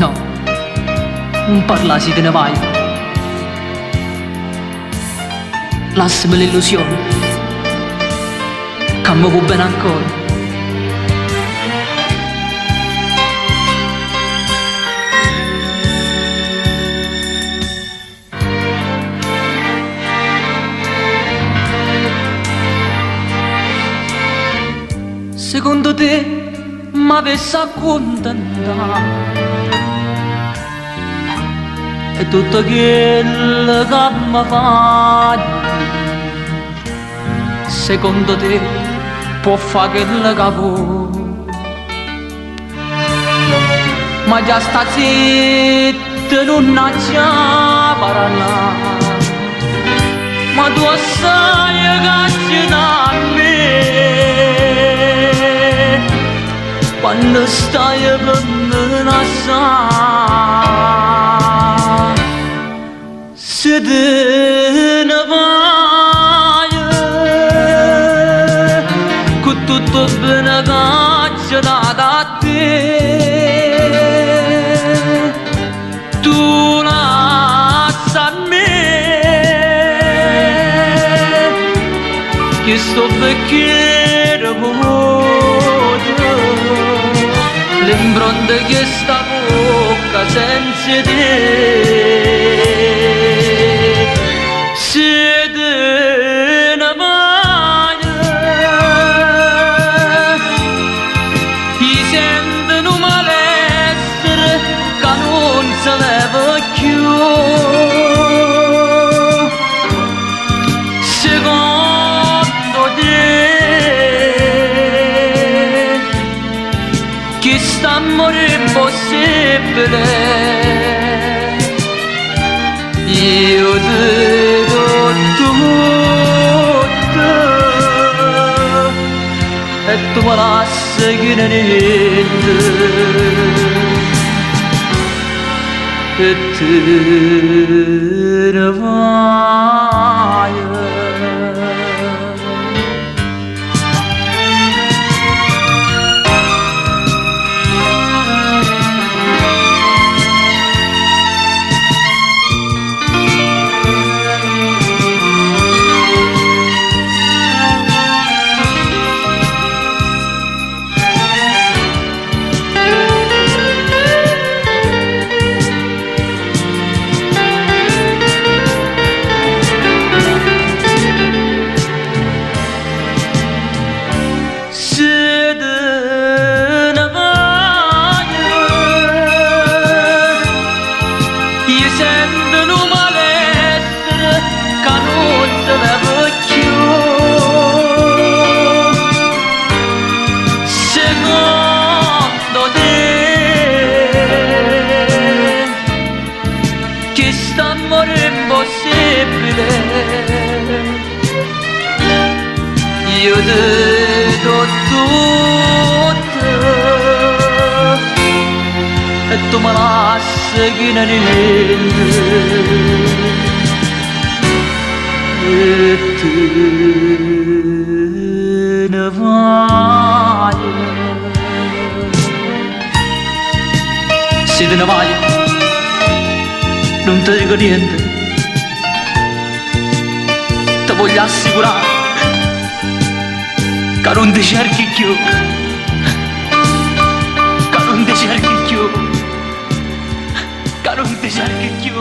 No, nun parlà si te ne vaje. Lassame l'illusione ca me vuò bene ancora. Secondo te m'avesse accuntentà E tutto quello che mi fai Secondo te può fare quello che vuoi Ma già sta zitta nun aggia parlà Ma tu sai che ci da me Quando stai per minacciare Se te ne vai Con tutto il bene che c'è da te Tu lascia a me Che sto bicchiere vuoto L'impronta che sta bocca senza te Se te ne vai Ti sento un malessere che non si leva più Secondo te Che st'amore è impossibile Io ti do tutto E tu mi lasci che niente E te ne vai Se te ne vai Io sento un malessere che non si leva più Secondo te Che st'amore è impossibile Io ti do tutto E tu mi lasci che niente E te ne vai Se te ne vai Non ti dico niente Ti voglio assicurare Che non ti cerchi più Che non ti cerchi più Che non ti cerchi più.